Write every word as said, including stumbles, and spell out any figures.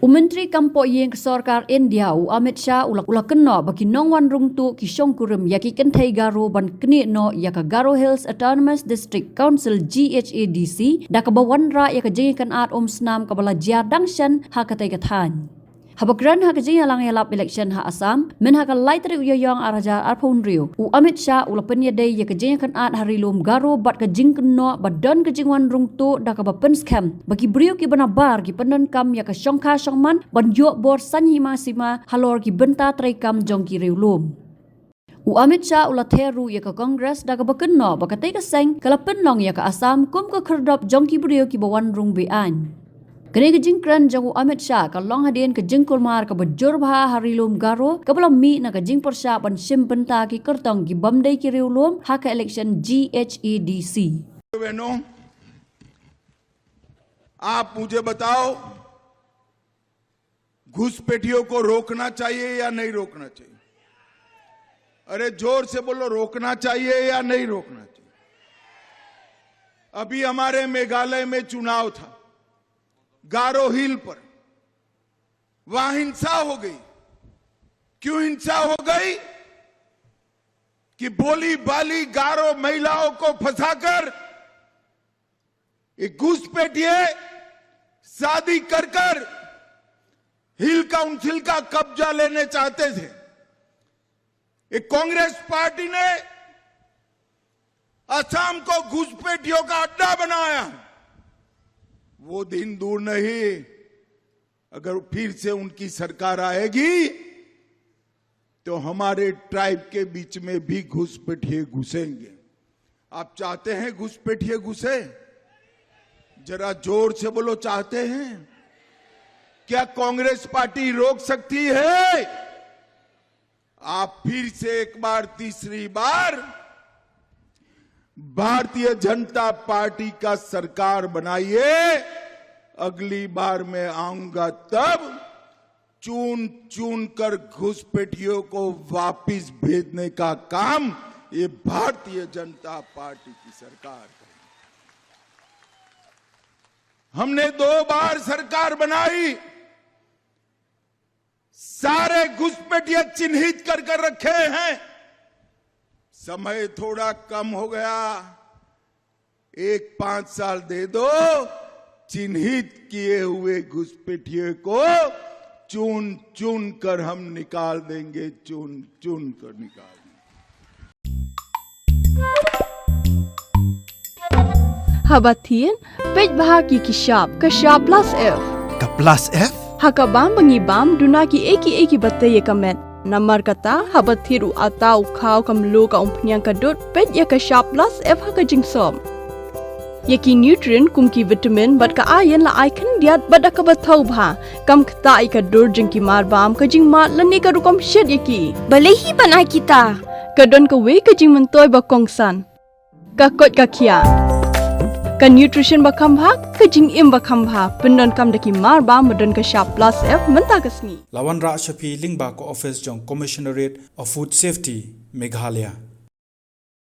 U Myntri Kam Pohïing ka Sorkar India, u Amit Shah, u la, u la kynnoh ba ki nongwan rung tuh ki shongkurim ïa ki kynthei Garo ban knieh noh ïa ka Garo Hills Autonomous District Council, G H A D C, da kaba wanrah ïa ka jingïakynad umsnam kaba la jia dang shen ha katei ka thaiñ. Haba kren ha ka jingïalang ïalap election ha Assam mynha ka lai tarik u Ïaïong ar hajar arphew hynriew, u Amit Shah u la pynïadei ïa ka jingïakynad ha Ri Lum Garo bad ka jingkynnoh ba don ka jingwan rung tuh da kaba pynskhem ba ki briew kiba nabar ki pyndonkam ïa ka shongkha shongman ban ïoh bor saiñ hima sima halor ki bynta treikam jong ki riewlum. U Amit Shah u la ther ruh ïa ka Congress da kaba kynnoh ba katei ka seng ka la pynlong ïa ka Assam kum ka khyrdop jong ki briew kiba wan rung be-aiñ. Kane ka jingkren jong u Amit Shah ka long hadien ka jingkulmar kaba jur bha ha Ri Lum Garo kaba la mih na ka jingpyrshah ban shim bynta ki kyrtong ki bym dei ki riewlum ha ka election G H A D C. बहनों, आप मुझे बताओ, घुसपैठियों को रोकना चाहिए या नहीं रोकना चाहिए? अरे, जोर से बोलो, रोकना चाहिए या नहीं रोकना चाहिए? अभी हमारे मेघालय में चुनाव था, गारो हिल पर, वहां हिंसा हो गई। क्यों हिंसा हो गई? कि भोली भाली गारो महिलाओं को फंसाकर ये घुसपैठिए शादी कर कर हिल काउंसिल का कब्जा लेने चाहते थे। ये कांग्रेस पार्टी ने असम को घुसपैठियों का अड्डा बनाया। वो दिन दूर नहीं, अगर फिर से उनकी सरकार आएगी तो हमारे ट्राइब के बीच में भी घुसपैठिए घुसेंगे। आप चाहते हैं घुसपैठिए घुसे? जरा जोर से बोलो, चाहते हैं? क्या कांग्रेस पार्टी रोक सकती है? आप फिर से एक बार, तीसरी बार भारतीय जनता पार्टी का सरकार बनाइए। अगली बार मैं आऊंगा तब चुन चुन कर घुसपैठियों को वापस भेजने का काम ये भारतीय जनता पार्टी की सरकार करेगी। हमने दो बार सरकार बनाई, सारे घुसपैठिया चिन्हित कर कर रखे हैं। समय थोड़ा कम हो गया, एक पांच साल दे दो, चिन्हित किए हुए घुसपैठिए को चुन चुन कर हम निकाल देंगे, चुन चुन कर निकाल देंगे। Haba thied, peit bha ki ki shap, ka shap plus F. Ka plus F? Ha ka bam ba ngi bam, duna ki ei ki ei kiba tei ïa ka met. Namar kata, haba thied u atta u khaw ka mluh ka umphniang ka dud, peit ïa ka shap plus F ha ka jingsop. Ïa ki nutrient kum ki vitamin bad ka iron la ai khyndiat bad da kaba thaw bha. Kam ktah ïa ka dur jong ki marbam, ka jingmad lane ka rukom shet ïa ki. Balei hi ban ai kita? Ka don kawei ka jingmyntoi ba kongsan. Ka koit ka khiah. Ka nutrition ba kham bha, ka jingim ba kham bha. Pyndonkam da ki marbam ba don ka shap plus F mynta ka sngi. La wanrah sha phi lyngba ka office jong Commissionerate of Food Safety, Meghalaya.